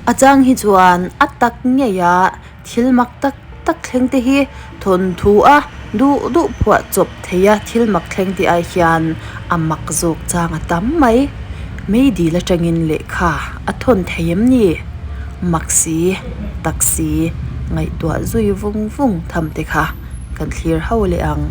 A chang hi chuan a tak ngei a thil mak tak tak thleng te hi thawnthu a duh duh phuah chawp thei a thil mak thleng tih ai hian a mak zawk chang a tam mai. Meidil atangin lehkha a thawn thei em ni? Mak si tak si ngaihtuah zui vung vung tham te kha kan thlir ho leh ang.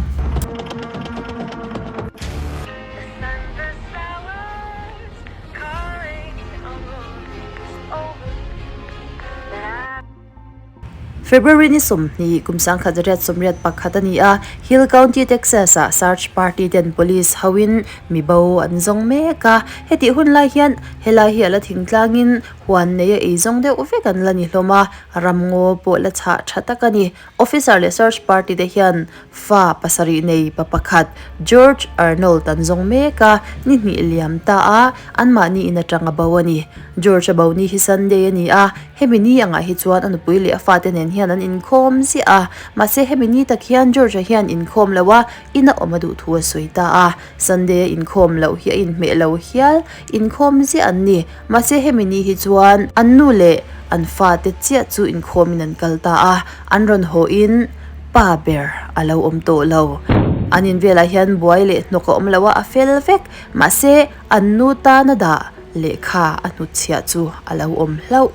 February ni 20 kum 1981 a ni a, Hill County, Texas-ah search party ten police hoin mi bo an zawng mek a. Hetih hun lai hian helai hi a la thingtlangin huan neia eizawng deuh vek an la ni hlawm a, ramngaw pawh la chhah tha tak a ni. Officer leh search party te hian Fa pasarih nei pa pakhat George Arnold an zawng mek a, ni hnih liam ta a, anmahni in atang a bo a ni. George a bo ni hi Sunday a ni a, hemi ni angah hi chuan a nupui leh a fate nen hian an inkhawm ziah a, mahse hemi ni tak hian George-a hian inkhawm lo a, ina awm a duh thu a sawi ta a. Sunday a inkhawm loh hi a inhmeh lo hial, inkhawm ziah an ni. Mahse hemi ni hi chuan an nu leh an fate chiah chu inkhawmin an kal ta a, an rawn haw in pa ber a lo awm tawh lo. An in velah hian buai leh hnawk a awm lo a, a fel vek. Mahse an nu tana dah lehkha a hnutchhiah chu a lo awm hlauh.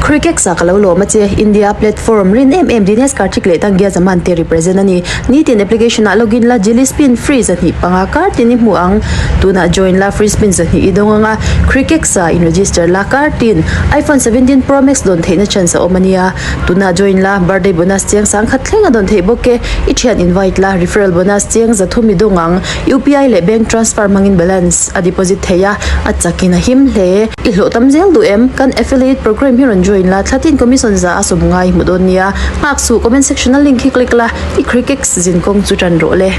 Cricket-ah ka lo lawm a che, India platform rin em em Dinesh Karthik leh Tangia Zaman te represent a ni. Nitin application-ah login la, Jelly Spin free 2 5 kar tin i hmu ang. Tunah join la, free spin 2 i dawng ang a, Cricket-ah in register la kar tin iPhone 17 Pro Max dawn theihna chance a awm a nia. Tunah join la, birthday bonus chiang 10,000 thleng a dawn theih bawk e. I thian invite la, referral bonus chiang 300 i dawng ang. UPI leh bank transfer hmangin balance a deposit thei a, a chakin a him hle. I hlawh tam zel duh em? Kan affiliate program hi rawn join la, thlatin commission za a sawm ngai hmu dawn nia. Nghak suh, comment section a link hi click la, i Crickx zin kawng chu tan rawh le.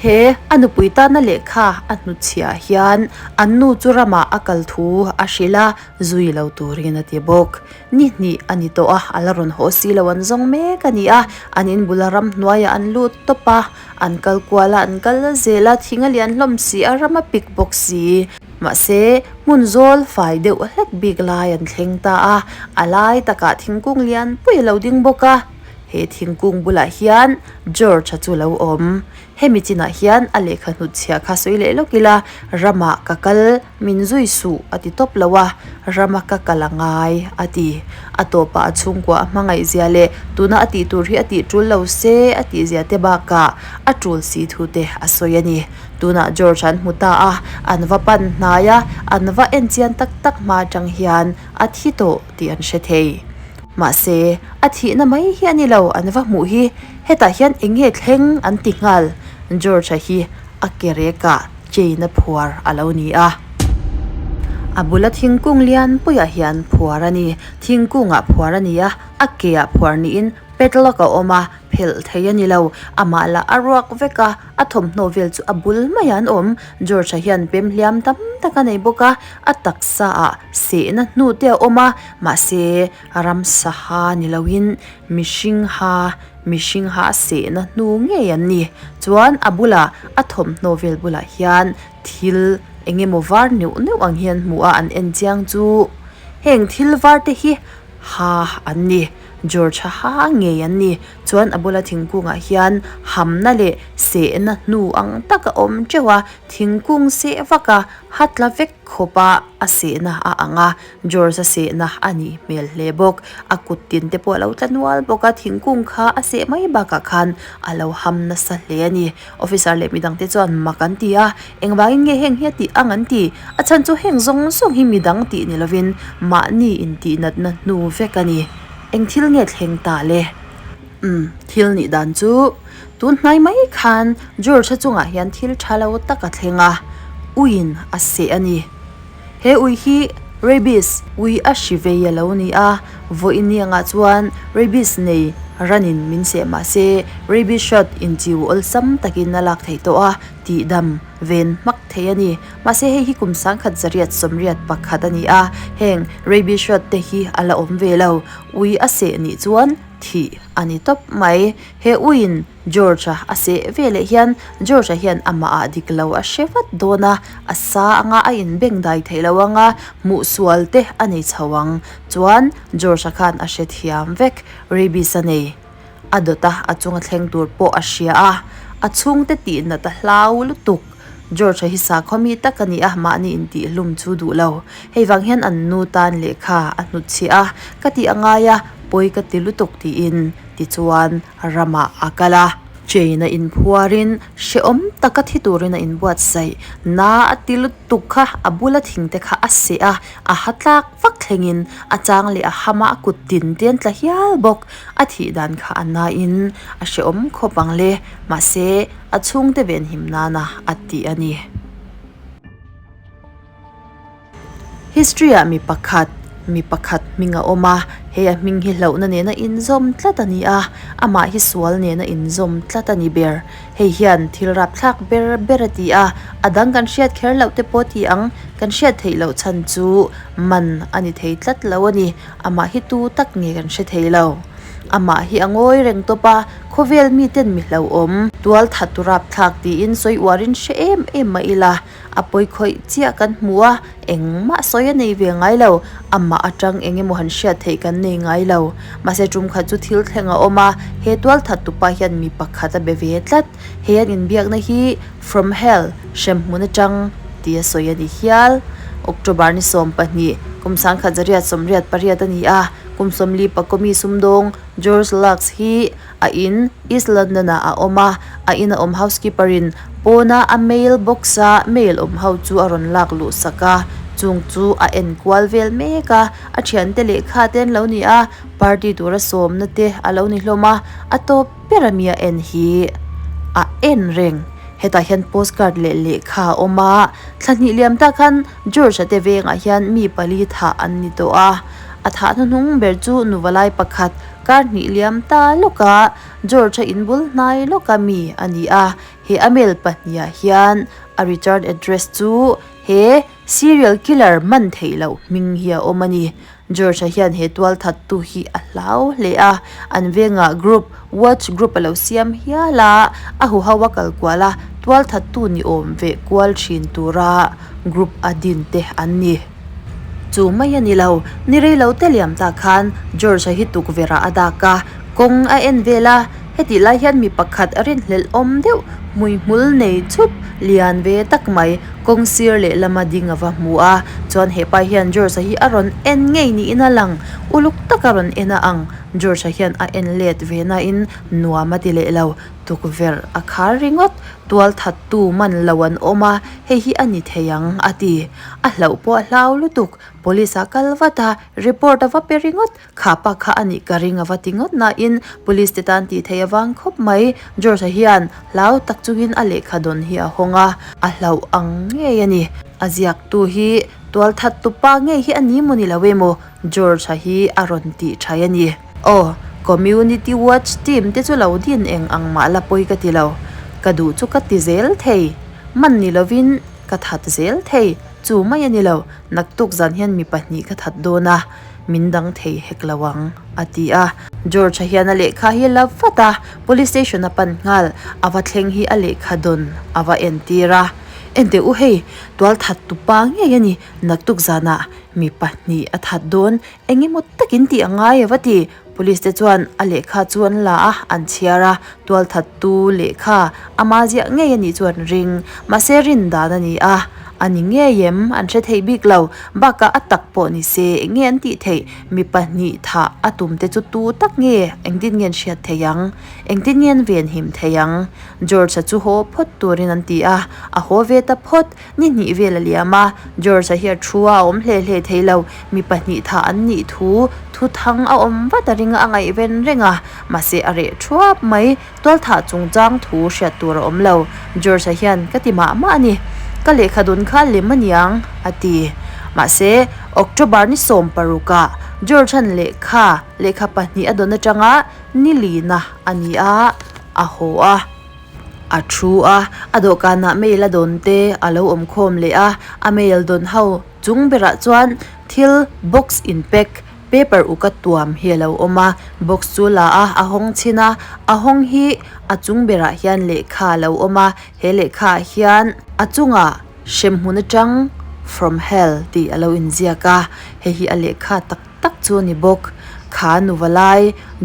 He a nupui tana lehkha a hnutchhiah hian an nu chu ramah a kal thu a hrilh a, zui lo turin a ti bawk. Ni hnih a ni tawh a, a la rawn haw si lo an zawng mek a ni a, an inbula ramhnuaiah an lut tawp a. An kal kual a, an kal zel a, thing a lian hlawm si a, ram a pik bawk si. Mahse, hmun zawl fai deuh hlek bik lai an thleng ta a, a lai takah thingkung lian pui a lo ding bawk a. He thingkung bulah hian George-a chu lo awm. Hemi chinah hian a lehkha hnutchhiah kha sawi leh lawk ila, ramah ka kal. Min zui suh a ti tawp lo a, rama ka kal a ngai a ti. A tawpah a chhungkua a hmangaih zia leh tuna a tih tur hi a tih tul lo se a tih zia te bakah a tul si thu te a sawi a ni. Tunah George an hmu ta a, an va pan hnai a, an va en chian tak tak hma atang hian a thi tawh tih an hre thei. Mahse, a thihna mai hi a ni lo an va hmuh hi hetah hian eng nge thleng an ti nghal. George-a hi a ke rekah chain a phuar a lo ni a. A bula thingkung lian puiah hian phuar a ni. Thingkungah phuar a ni a, a keah phuar niin padlock a awm a, phelh thei a ni lo. Amah lah a ruak vek a, a thawmhnaw vel chu a bul maiah an awm. George-a hian pem hliam tam tak a nei bawk a, a taksaah sehna hnu te a awm a, mahse ramsa ha ni loin mihring ha Mihring ha a sehna hnu ngei an ni. Chuan a bulah a thawmhnaw vel bulah hian thil eng emaw var neuh neuh ang hian hmu a an en chiang chu heng thil var te hi ha an ni. George ha ha ngei an ni. Chuan a bula thingkungah hian hamna leh sehna hnu ang tak a awm teuh a, thingkung seh vak a ha tla vek khawp a a sehna a ang a. George a sehna a nih hmel hle bawk. A kut tin te pawh a lo tla nual bawk a, thingkung kha a seh mai bakah khan a lo ham nasa hle a ni. Officer leh midang te chuan mak an ti a, engvangin nge heng hi a tih ang an ti? A chhan chu heng zawng zawng hi midang tih ni lovin mahni intihnatna hnu vek a ni. Eng thil nge thleng ta le? Umm, thil nih dan chu tun hnai mai khan George-a chungah hian thil tha lo tak a thleng a, uiin a seh a ni. He ui hi rabies ui a hri vei a lo ni a, vawiin niangah chuan rabies nei ranin min seh mah se rabies shot inchiu awlsam takin a lak theih tawh a, tihdam ven hmak thei a ni. Mahse hei hi kum 1981 a ni a, heng rabies shot te hi a la awm ve lo. Ui a seh nih chuan. Thih a ni tawp mai. He uiin George-a a seh veleh hian George-a hian amah ah dik lo a hre vat dawn a, a sa anga a inbeng dai theih lo anga hmuh sual te a nei chho ang. Chuan George-a khan a hrethiam vek, rabies a nei. A dawt a, a chunga thleng tur pawh a hria a, a chhungte tih nat a hlau lutuk. George-a hi sakhaw mi tak a ni a, mahni intihhlum chu duh lo. Hei vang hian an nu tan lehkha a hnutchhiah a, ka tih a ngai a, pawi ka ti lutuk tiin tichuan ramah a kal a. Chain a inphuarin hrehawm taka thi turin a inbuatsaih. Na a ti lutuk kha a bula thingte kha a seh a, a ha tlak vak thlengin a chang leh a ham a, a kut tin te an tla hial bawk. A thih dan kha a nain a hrehawm khawp ang le, mahse a chhungte venhim nana a tih a ni. History ah mi pakhat, mi pakhat hming a awm a, he a hming hi hlauhna nena inzawm tlat a ni a, amah hi sual nena inzawm tlat a ni ber. Hei hian thil rapthlak ber ber a ti a, a dang kan hriat kher loh te pawh ti ang, kan hriat theih loh chhan chu man a ni thei tlat lo a ni. Amah hi tu tak nge kan hre thei lo. Amah hi a ngawi reng tawp a, khawvel miten mi hlauhawm, tual that tu rapthlak tiin sawi uarin hre em em mah ila, A pawi khawih chiah kan hmu a, engmah sawi a nei ve ngai lo. Amah atang eng emaw han hriat theih kan nei ngai lo. Mahse tum khat chu thil thleng a awm a, he tualthat tupa hian mi pakhat a be ve tlat. He an inbiakna hi From Hell, hremhmun atang, tih a sawi a ni hial. October ni 12, kum 1988 a ni a, kum 40 pakomi sumdawng George Lux hi A in East London ah a awm a, a ina awm housekeeper in pawna a mail box a mail awm ho chu a rawn lak luh sak a, chung chu a en kual vel mek a, a thiante lehkha te an lo ni a, party tura sawmna te a lo ni hlawm a, a tawp ber a mi a en hi a en reng. Hetah hian postcard leh lehkha a awm a, thla hnih liam tak khan George-a te vengah hian mi pali thah an ni tawh a, a thah hnuhnung ber chu nuvalai pakhat Kar hnih liam ta lawka George-a inbul hnai lawka mi a ni a, he a mail pahniha hian a return address chu he serial killer man theih loh hming hi a awm a ni. George-a hian he tualthattu hi a hlau hle a, an vengah group, watch group a lo siam hial a, a huho a kal kual a, tualthattu ni awm veh kual thin tura group a din te an ni. Chu mai a ni lo, ni rei lo te liam ta khan George-a hi tukverh ah a dak a, kawng a en vel a, hetih lai hian mi pakhat a rinhlelh awm deuh, hmuihmul nei chhup lian ve tak mai kawng sir lehlama ding a va hmu a, chuan hepa hian George-a hi a rawn en ngei niin a lang, uluk taka rawn en a ang, George-a hian a en let ve nain nuam a ti leh lo, tukverh a khar ringawt, tualthattu man lo an awm a, hei hi a ni thei ang a ti. A hlauh pawh a hlau lutuk, police ah kal vat a, report a va pe ringawt, kha pa kha a nih ka ring a va ti ngawt nain police te tan tih theih avang khawp mai. George-a hian hlau tak chungin a lehkha dawn hi a hawng a, a hlauh ang ngei a ni. A ziaktu hi tualthat tupa ngei hi a ni maw ni lo emaw George-a hi a rawn tih thai a ni. Aw, Community Watch team te chu lo din eng ang mah la pawi ka ti lo, ka duh chu ka ti zel thei, man ni lovin Ka that zel thei, chu mai a ni lo, naktuk zan hian mi pahnih ka that dawn a, min dang thei hek lo ang, a ti a. George-a hian a lehkha hi la vat a, police station a pan nghal, a va thleng hi a lehkha dawn a va entir a. Enteh u hei, tual that tupa ngei a ni, naktuk zanah mi pahnih a that dawn, eng emaw takin tih a ngai a va ti. Police te chuan a lehkha chu an la a, an chhiar a, tualthattu lehkha ama ziah ngei a nih chu an ring. Mahse rin dan a ni a, a ni ngei em? An hre thei bik lo. Bakah a tak pawh ni se eng nge an tih theih? Mi pahnih thah a tum te chu tu tak nge? Engtin nge an hriat thei ang? Engtin nge an venhim thei ang? George-a chu haw phawt turin an ti a, a haw ve ta phawt. Ni hnih vel a liam a, George-a hi a thu a, a awm hle hle thei lo. Mi pahnih thah an nih thu thu thang a awm vat a ring a, a ngaihven reng a. Mahse a reh thuap mai, tualthah chungchang thu hriat tur a awm lo. George-a hian ka ti mah mah a ni. Ka lehkha dun kha lem a niang, a ti. Mahse, October ni 16 ah George-a'n lehkha, lehkha pahnih a dawn atanga ni lina a ni a, a haw a. A thu a, a dawhkanah mail a dawn te a lo awm khawm leh a, a mail dawn ho chung berah chuan thil box in pack. Paper uk a tuam hi a lo awm a box chu la a a hawng chhin a a hawng hi a chung berah hian lehkha a lo awm a he lehkha ah hian a chungah hremhmun atang from hell tih a lo inziak a hei hi a lehkha tak tak chu a ni bawk kha nuva lai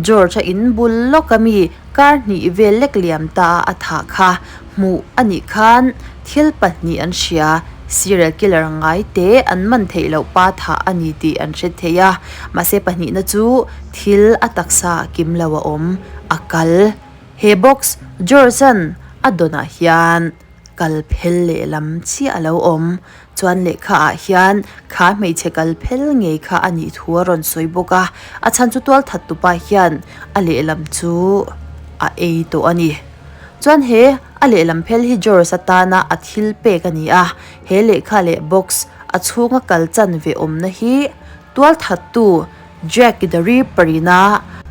George a in bul lawk ami kar hnih vel lek liam ta a a thah kha hmuh a nih khan thil pahnih an hria serial killer ngai te an man theih loh pa thah a ni tih an hre thei a mahse pahnihna chu thil a taksa a kim lo a awm a kal he box George an a dawnah hian kal phel lehlam chiah a lo awm chuan lehkha ah hian kha hmeichhe kal phel ngei kha a nih thu a rawn sawi bawk a a chhan chu tual that tupa hian a lehlam chu a ei tawh a ni. Chuan he a lehlam phel hi George atana a thil pek a ni a, he lehkha leh box a chhunga kal chanve awmna hi tualthattu Jack the Ripper ina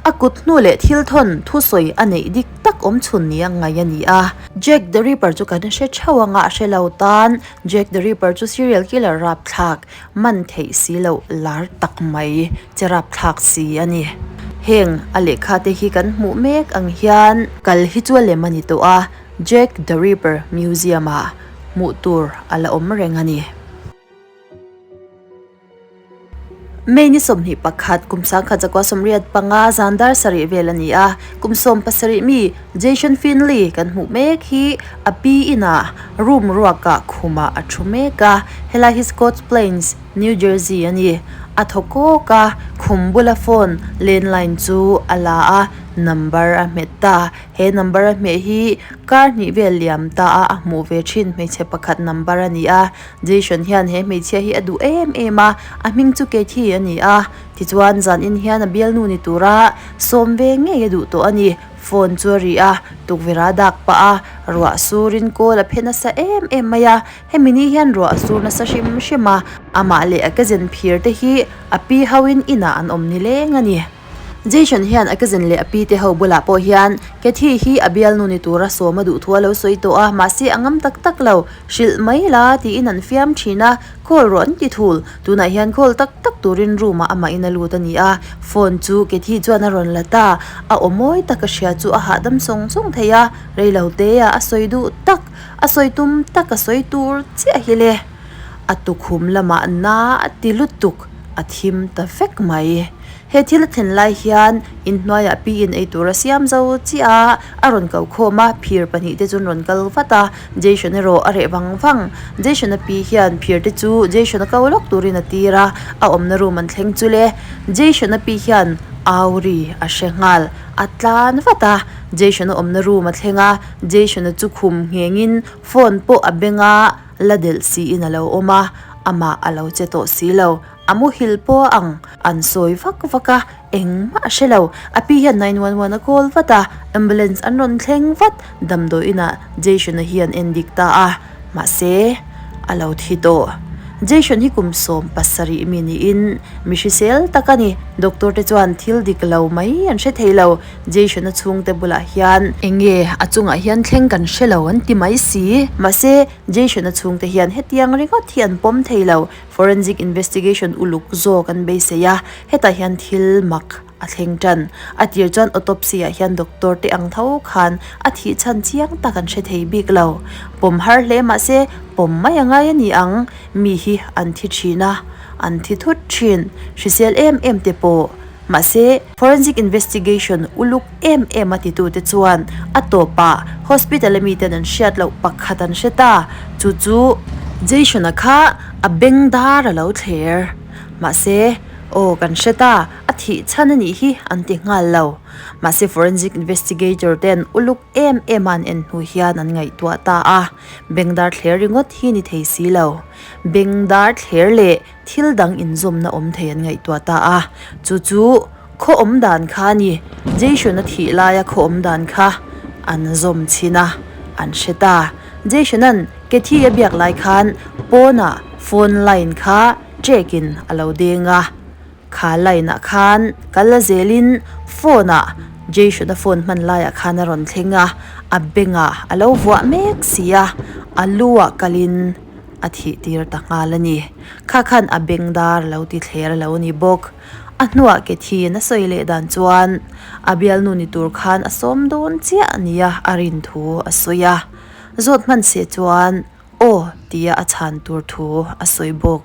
a kut hnu leh thil thawn thusawi a neih dik tak awm chhun nia ngaih a ni a. Jack the Ripper chu kan hre theuh anga a hre lo tan Jack the Ripper chu serial killer rapthlak man theih si loh lar tak mai che rapthlak si a ni. Heng a lehkha te hi kan hmuh mek ang hian kal hi chu a lem a ni tawh a, Jack the Ripper Museum ah hmuh tur a la awm reng a ni. May ni 21 kum sangkhat zakua 85 zan dar sarih vel a ni a, kum 17 mi Jason Finley kan hmuh mek hi a pi inah room ruakah khumah a thu mek a, helai hi Scotts Plains, New Jersey a ni. A thaw kawk a, khum bula phone landline chu a la a, number a hmet ta. He number a hmeh hi kar hnih vel liam ta a, a hmuh ve thin hmeichhe pakhat number a ni a. Jason hian he hmeichhia hi a duh em em a, a hming chu Kathy a ni a. Tichuan zanin hian a bialnu ni tura sawm ve ngei a duh tawh a ni. Phone chu a ri a, tukverh a dak pah a, ruah surin kawl a phe nasa em em mai a, hemi ni hian ruah a sur nasa hrim hrim a, amah leh a cousin phir te hi a pi ho in inah an awm ni leng a ni. Jason hian a cousin leh a pi te ho bulah pawh hian Kathy hi a bialnu ni tura sawm a duh thu a lo sawi tawh a, mahse a ngam tak tak lo, hrilh mai la tiin an fiam thin a, Call rawh an ti thul. Tunah hian call tak tak turin room ah amah in a lut a ni a, phone chu Kathy chuan a rawn la ta. A aw mawi tak a hria chu a hahdam sawng sawng thei a, reilo te ah a sawi duh tak, a sawi tum tak a sawi tur chiah hi le. A tukhum lamah na a ti lutuk, a thim ta vek mai. He thil a thlen lai hian inhnuaiah pi in ei tur a siam zo chiah a, a rawn ko khawm a, phir pahnih te chu an rawn kal vat a, Jason erawh a reh vang vang. Jason a pi hian phir te chu Jason a ko lawk turin a tir a, a awmna room an thleng chu le. Jason a pi hian au ri a hre nghal, a tlan vat a, Jason a awmna room a thleng a, Jason a chu khum nghengin phone pawh a beng a, la delh siin a lo awm a, amah a lo che tawh si lo. A muhil pawh a ang, an sawi vak vak a, engmah a hre lo. A pi hian 911 a call vat a, ambulance an rawn thleng vat. Damdawi inah Jason-a hi an en dik ta a, mahse a lo thi tawh. Jason hi kum 17 mi niin mi hrisel tak a ni. Doctor te chuan thil dik lo mai an hre thei lo. Jason-a chhungte bulah hian enge a chungah hian thleng kan hre lo an ti mai si. Mahse Jason-a chhungte hian hetiang ringawt hi an pawm thei lo. Forensic investigation uluk zawk an beisei a, hetah hian thil mak a thleng tan. A tir chuan autopsy ah hian doctor te ang tho khan a thih chhan chiang tak an hre thei bik lo. Pawm har hle mahse pawm mai a ngai a ni ang, mi hi an thi thin a, an thi thut thin, hrisel em em te pawh. Mahse, forensic investigation uluk em em a titute chuan a tawpah hospital a miten an hriat loh pakhat an hre ta, chu chu Jason-a kha a beng dar a lo thler. Mahse, aw kan hre ta, a thih chhan a nih hi an ti nghal lo. Mahse, forensic investigator ten uluk em em a an en hnu hian an ngaihtuah ta a, beng dar thler ringawt hi ni thei si lo. Beng dar thler leh Thil dang inzawmna awm thei an ngaihtuah ta a, chu chu khaw awm dan kha a ni. Jason-a thih laia khaw awm dan kha an zawm chhin a, an hre ta. Jason-a'n Kathy a biak lai khan pawnah phone line kha check-in a lo deng a, kha line-ah khan kal a zelin phone-ah Jason-a phone hman laiah khan a rawn thleng a, a bengah a lo vuah mek si a, a lu-ah kalin. A thih tir ta nghal a ni. Kha khan a beng dar lo ti thler a lo ni bawk. A hnuah Kethiin a sawi leh dan chuan a bialnu ni tur khan a sawm dawn chiah nia a rin thu a sawi a. Zawt hman se chuan aw tia a chhan tur thu a sawi bawk.